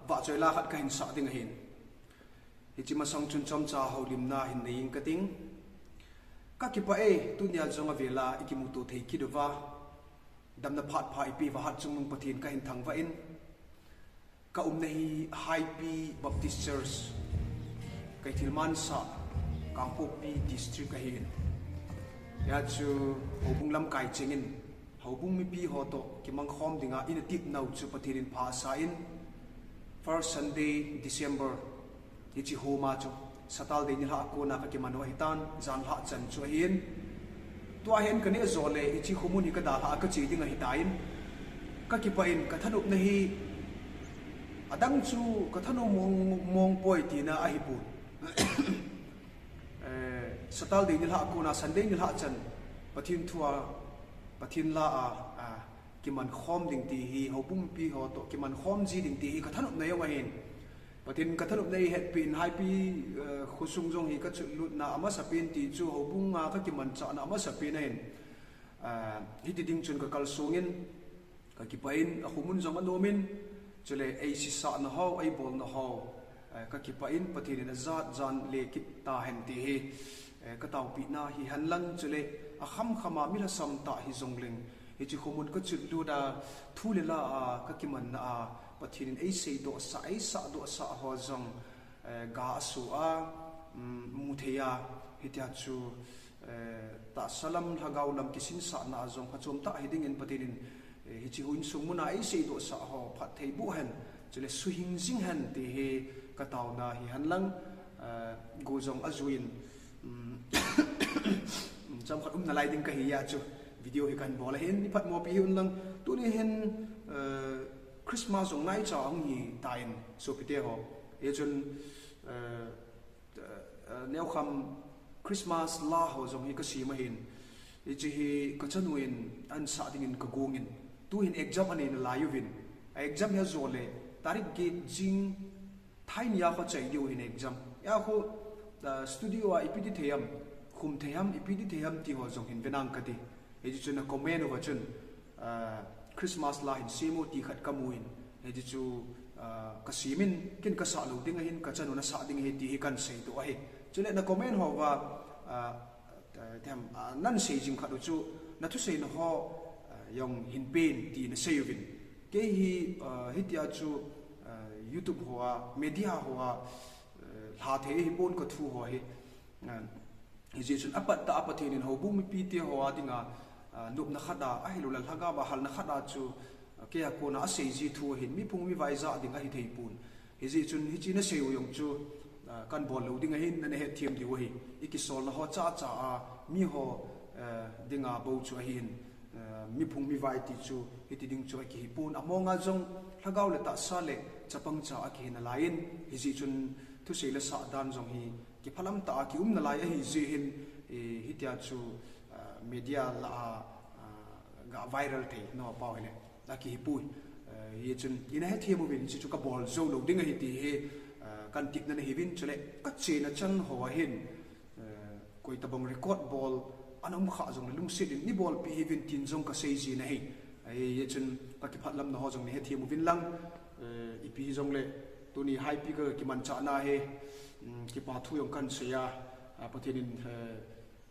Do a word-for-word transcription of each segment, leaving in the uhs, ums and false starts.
Vahchoi la khat kahin sah ding ahin. Hiche masang chun chomcha houlimna hin nei inge kating. Kakipah e, tunia jong avela ikimuto thei kit uva. Damna phat pha eipeh uva Hatchungnung Pathen kahin thangvah in. Kaumna hi Haipi Baptist Church, Keithelmanbi, Kangpokpi District ahin. Hia chu houbung lamkai chengin, houbung mipi ho toh kimangkhom dinga ina tepnau chu Pathen in phasah in, first Sunday December, hiche homa chu Saturday nilhah a kona kakiman u ahitan, janlhah chan chu ahin. Tua hin kaneh jo le hiche khomun hi kadalhah a kache ding ahitan, kakipah in kathanopna hi adang chu kathanu mong mong poi tina ahipon. Eh, Saturday nilhah a kona Sunday nilhah chan Pathen thua, Pathen la a, a, kimankhom ding ti hi, houbung mipi ho toh kimankhom ji ding ti hi kathanopna jong ahin. Pathen kathanopna hi hetpeh in Haipi, eh, khosung jong hi kachutlutna amasapen ti chu houbung a kakimanchahna amasapen ahin. Ah, hiti ding chun kakalsong in, kakipah in, akhomun jong anomin, chule eisisahna ho, eibolna ho, eh, kakipah in, Pathen in ajat jan le kit tahen ti hi, eh, kataopehna hihen lang, chule akhamkham a mi lhasam tah hijongleng, hiche khomun kachutlut a, thu le la a, kakimanna a, Pathen in eiseidohsah, eisahdohsah ho jong, eh, ga asoh a, um, muthei a, hitia chu, eh, tahsa lam, lhagao lam kisinsahna a jong phachom tah hiding in Pathen in, eh, hiche insung muna eiseidohsah ho phatthei boh hen, chule suhing jing hen ti hi kataona hihen lang, eh, go jong ajuiyin, um, chomkhat umnalai ding kahi a chu video hi kahin bol ahin, iphatmopi hih un lang, tuni hin, eh, Christmas jong naicha ahung hitan sopite ho. Hichun, eh, eh, neokham Christmas la ho jong hi kasem ahin. Hiche hi kachanu in ahinsah dingin kagong in. Tuhin exam anei nalai uvin. A exam hi ajo le, tarik get jing thai nia kho chai diu hin exam. Hia kho, eh, studio a ipi ti thei ham, khum thei ham, ipi ti thei ham ti ho jong hin venang kati. Hiche chun na comment uva chun, ah, Christmas la hin sem u ti khat kamun. Hiche chu, ah, kasemin, ken kasah lou ding ahin, kachanun asah ding ahi ti hi kahin seidoh ahi. Chule na comment ho uva, ah, ah, ti ham, ah, nahin sei jing khat u chu, nathuseina ho, ah, jong hin pen ti nasei uvin. Kei hi, ah, hitia chu, ah, YouTube hoa, media hoa, eh, lha thei hipon kathu ho hi. Ah, Hijeh chun apat tah a Pathen in houbung mipite ho a dinga, ah, nopna khat a, ahilouleh lhagao a halna khat a chu, ah, keia kona asei ji thu ahin, miphung mivai jah ding ahi thei pon. Hijeh chun hiche nasei u jong chu, ah, kahin bol lou ding ahin, nana hetthem diu ahi. Ikisolna ho chacha a, mi ho, eh, dinga bou chu ahin, eh, miphung mivai ti chu, hiti ding chu akihi pon. Amonga jong, lhagao le tahsa le chapang cha akihi nalaiyin, hijeh chun thusei le sah dan jong hi, kiphalam tah a kium nalai ahi jeh hin, eh, hitia chu, ah, media lah a, ah, ga viral thei, no, pao hile, akihi poi. Eh, hichun, ina hetthem uvin, hiche chu kabol jou lou ding ahi ti hi, ah, kahin tipna nahiuvin, chule, kachena chan ho ahin, eh, koi tabang record bol, ana um kha jongle lungset in, neibolpeh hih uvin tin jong kasei jin ahi. Hichun, kakiphatlamna ho jong nahetthem uvin lang, eh, ipi hijongle, tuni Haipi kakimanchahna hi, um, kipa thu jong kahin sei a, ah, Pathen in, eh,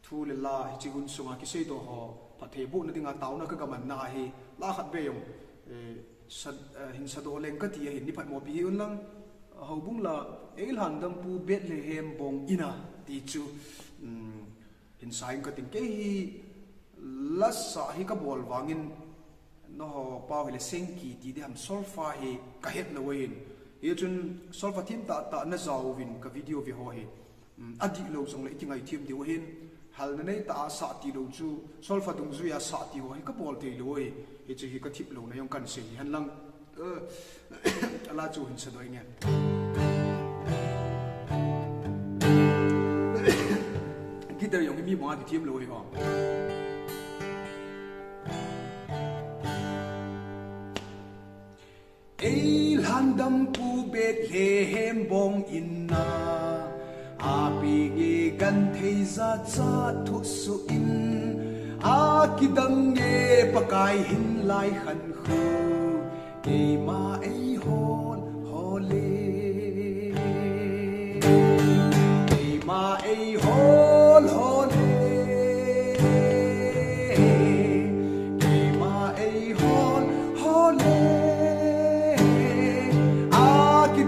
thu le la hiche hun sunga kiseidoh ho, phatthei bohna dinga taona kagamanna ahi, la khat vei jong, eh, sa-, eh, hin sadoh leng kati ahin, neiphatmopi hih un lang, houbung la, Eilhandampu Bethlehem Bong Ina ti chu, um, hin sa inge kating, kei hi la sah hi kabol vangin, nangho pao hile sengki ti ding ham solfa hi kahet lou ahin. Hichun solfa thim tah tah najao uvin ka video ve ho hi. Um, adih lou jongle ikingaithem diu ahin. Halna neitah a sah tilou chu solfa dungjuia sah ti ho hi kabol thei lou ahi. Hiche hi kathip louna jong kahin sei hihen lang. Eh, ala chu hin sadoh inge. Guitar jong hi mi banga kithem lou ahi ho. Eilhandampu Bethlehem Bong Ina, apinge genthei jachat thusuh in, akidang nge Pakai hinlai khankhu, keima eihon hol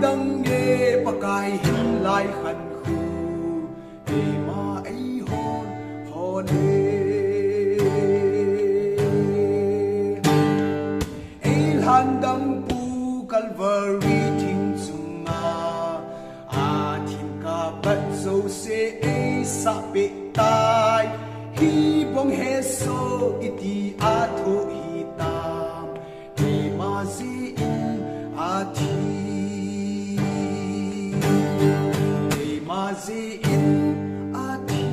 Dang nge Pakai hin lai khan khu, keima ei hon hon e. Ei lhan dang pu Calvary thing chunga, a thing kapat jouse ei sah peh tai. Hibang hesoh iti a thoh hitam, keima jeh in a thi. Keima jeh in a thi.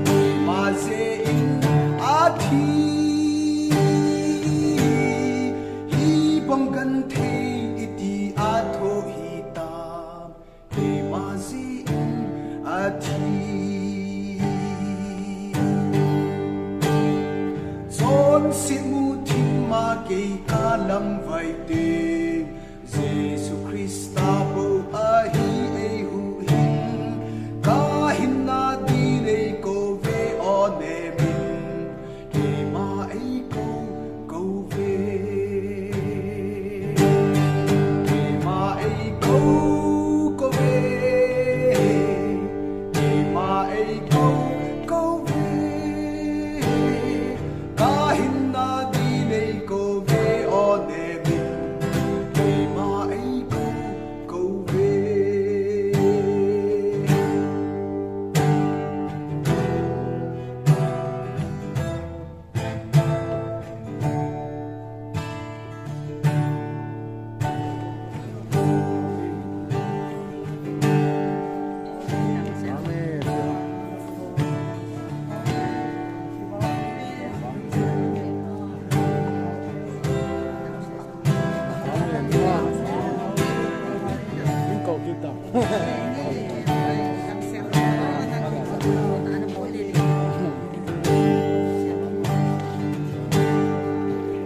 Keima jeh in a thi. Hibang genthei iti a thoh hitam, keima jeh in a thi. Chonset mu thim ma kei kalamvai teng, Jesu Christa bou ahi ei huhhing. Kahinna din ei kouve, o Nemin, keima ei kou kouve. Keima ei kou kouve. Keima ei kou kouve. Kahinna din ei kouve, o Nemin, keima ei kou kouve.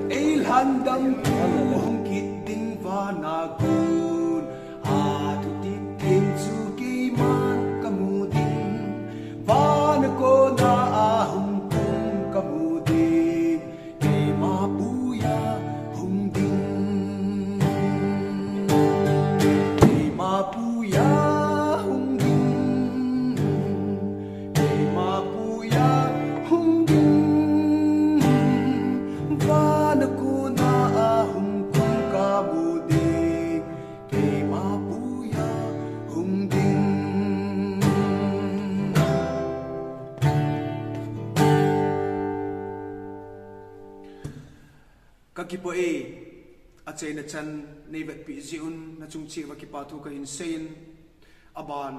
Ei lhan dang pu hung kit ding vana kon, a thutep theng chu keiman kamu ding. Vana kona a hung kum kamu ding. Keima puia hung ding. Keima puia hung ding. Keima puia hung ding. Vana kona a hung kum kamu ding. Keima puia hung ding. Kakipah e, achaina chan nei vetpeh jeh un nachung cheh uva kipa thu kahin seiyin, aban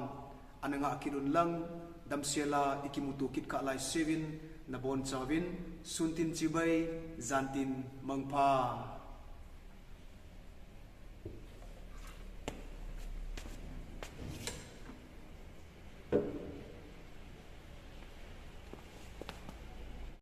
ana ngah kit un lang, damsela ikimuto kit kah laiseuva nabonchauvin, suntin chibai, jantin mangpha.